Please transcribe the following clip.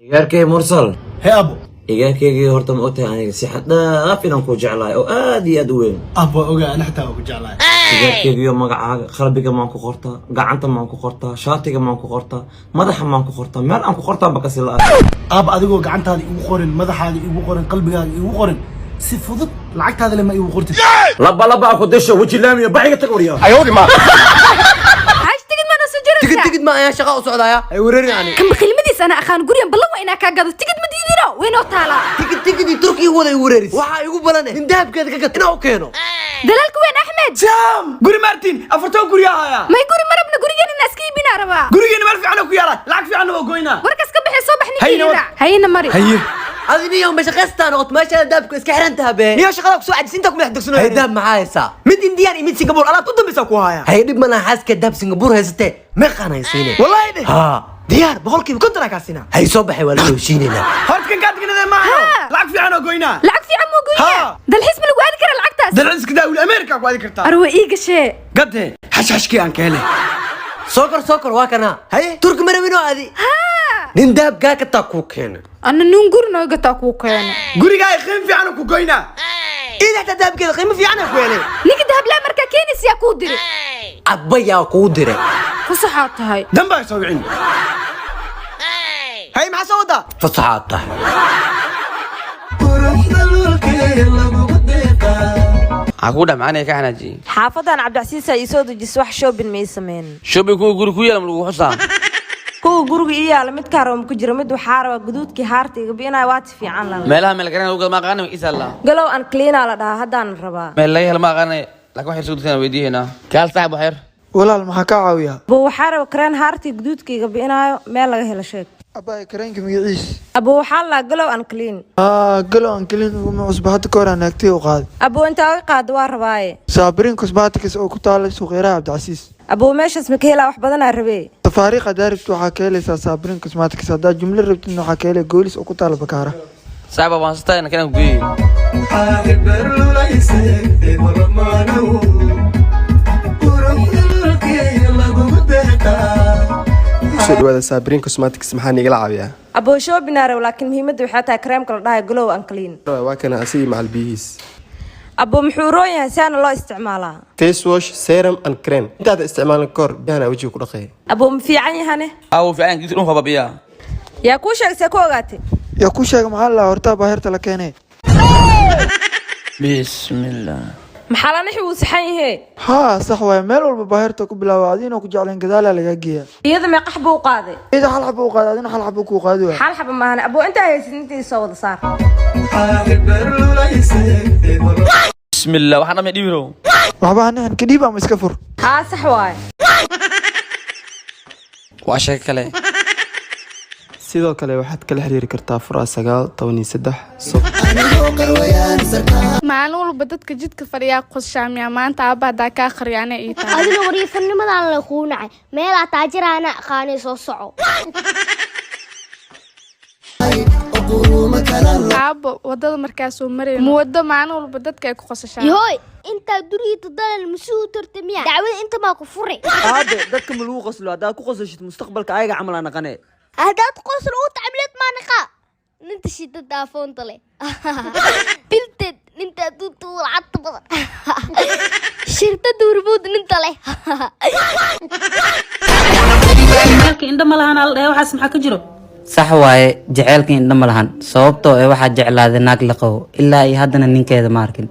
Igaarkay Mursal. Hee, abo. Igaarkaygii, horta ma ogtahay aniga si xad dhaaf inaan ku jeclahay oo aad iyo aad u weyn? Abo, ogaa, ana xitaa waa ku jeclahay. Igaarkaygiyo, magacaaga qalbiga maan ku qortaa, gacanta maan ku qortaa, shaatiga maan ku qortaa, madaxa maan ku qortaa, meel aan ku qortaan ba kasi la. Aab, adigoo gacantaada igu qorin, madaxaada igu qorin, qalbigaaga igu qorin, si fudud lacagtaada le ma igu qortid? Laba laba ku disho weji laamiya baxiga tag waryaa. Xaaj, tigid ma noo soo jaraysaa? Tigid, tigid ma ayaan shaqa u socdaaya, ay wareerin ani. Kan bakhilmadiis ana aqaan, gurigan ballan waa inaa kaa gado. Tigid ma diidino, waynoo taalaa. Tigid, tigidii Turkiga wada i wareeris. Waxaa igu balane nin dahabkeeda ka gat inaa u keeno. Dalaalka weyn Axmed. Sam, guri Martin afartoo guri ahaya. May, guri marabna, gurigan inaa iska iibinaa rabaa. Gurigeena meel fiican oo ku yaala, lacag fiicanna waa goynaa. Warkas ka baxay, soo bax. Hayna. Ninkii hayna mari. Haye. Adiniyo mashaqaystaa noqot, meeshaada dahabka iska xiran taha bee. Niyo, shaqada kusoo cajisinta ku madax degsanoo. Hay, dahab maxaa haysaa? Mid Indian iyo mid Singapore, alaabta u dambeysa ku haya. Hay, dhib mana, xaaska dahab Singapore haysatee meeqaan haysiine? Wallahi de. Haa. Diyaar, 100% aa kaasina. Hay, soo baxay, waa la heshiinaynaa. Horta kan kaa degnadee maaha, lacag fiican oo goynaa. Lacag fiican muu goynaa? Ha. Dalxiis ma lagu aadi karaa lacagtaas? Dalxiiska daawil America ku aadi kartaa. Arwa ii gashee. Gadde xashxashkii aan ka helay. Soo kor, soo kor, waa kanaa. Haye. Turki marawinoo adi nin dahab gaa kataa kuu keena. Ana nin guri noo gataa kuu keena. Gurigaa qiimo fiican oo ku goynaa. Ida xataa dahabkeeda qiimo fiican aan ku helay. Ninka dahablaa markaa keenaysa yaa kuu diray? Abbayaa kuu diray. Fasaxaad tahay. Dambaa soo wicin. Hay, maxaa soo wadaa? Fasaxaad tahay. Maxaa kugu dhex macaanaya ka xanaajiyey? Xaafadan Cabdicasiisa ii soo dejis, wax shopping ma ii sameyn. Shopping kuwa guri ku yaala ma lagu xusaa? Kuwa guriga ii yaala mid kaa raba ma ku jiro. Mid waxaa rabaa guduudkii haarta iga biinaya, waati fiican lala. Meelaha meel garan lagu gado ma aqaana, isa la. Glow and Clean la dhahaa, haddaan rabaa. Meel laga helo ma aqaanay, laakiin waxay soo degtaan weydiihaynaa. Kaal saaxib, wax yar. Walaal, maxaa kaa caawiyaa? Abo, waxaa raba kareen haartii guduudka iga biinaayo, meel laga helo sheeg. Abbaay, kareenka magaciis? Abo, waxaa la Glow and Clean. Aa, Glow and Clean uguma cusba, hadda ka hor aan naagtay u qaaday. Abo, intaa oga qaado waa rabaaye. Saabiriin Cosmetics oo ku taala suuqyaraha Cabdicasiis. Abo, meeshaas ma ka helaa? Wax badanaa rabee. Tafaariiq haddaa rabtid, waxaa ka helaysaa Saabiriin Cosmetics. Haddaa jumlo rabtidna, waxaa ka helay Goolis oo ku taala Bakaara. Saaxiib, waan sitaa kanaan ku geeyey. Kusoo dhawaada Saabiriin Cosmetics, maxaa nigala caawiyaa? Abo, shopping aa rabo, laakiin muhiimadda waxay tahay kareemka la dhahayo Glow and Clean. Waa kana asigii macal biyihiis. Abo, muxuu roon yahay, siaana loo isticmaalaa? Face wash, serum and cream. Intaada isticmaalin kahor biyahana wejiga ku dhaqay. Abo, ma fiican yahane? Aa, wuu fiican yahay, dhulka babiyaa. Yaa kuu sheegay? See ku ogaatay? Yaa ku sheega? Maxaa la hortaa baaherta la keenay. Bismillah. Maxaa la nixi, wuu saxan yahee. Haa, sax waaye, meel walba baaherta ku bilaaba, adiinoo ku jeclayn gadaalaa lagaa geeyaa. Iyada meeqa xabo u qaaday? Iyada hal xabo u qaaday, adina hal xabo kuu qaadi waaya. Xal xaba maahane. Abo, intaa haysid intii soo wada saar. Bismillah, waxaan dhamay dhibirow. Waxba hanixin, ka dhiib ama iska fur. Haa, sax waaye. Waa sheeko kale. Sidoo kale waxaad kala xiriiri kartaa 0913. Maalin walba dadka jidka fadhiyaa qoshaamiya, maanta aabba haddaa kaa khariyaana ii tahay. Adiga wariifanimadan la kuu nacay, meelaa taajiraana aqaanay, soo soco. Aabbo, wadada markaasuu marayno muwado, maalin walba dadka ay ku qosashaan. Yahoy, intaa duriida dalal masuu tarta miya? Dacwada inta maa ku furay. Aabe, dadka ma lagu qoslo. Haddaad ku qosashid, mustaqbalka ayaga camal aa naqane. Haddaad qosol u tacmileed maa naqaa ninta shidada afoonta leh bilted, ninta adduunta u lacagta badan, shirkada Hurmuud ninta leh. Jaceylka indho ma lahan ala dhahay, waxaas maxaa ka jiro? Sax waaye, jaceylka indho ma lahan, sababtoo ee waxaa jeclaaday naag la qabo, ilaa iyo haddana ninkeeda ma arkin.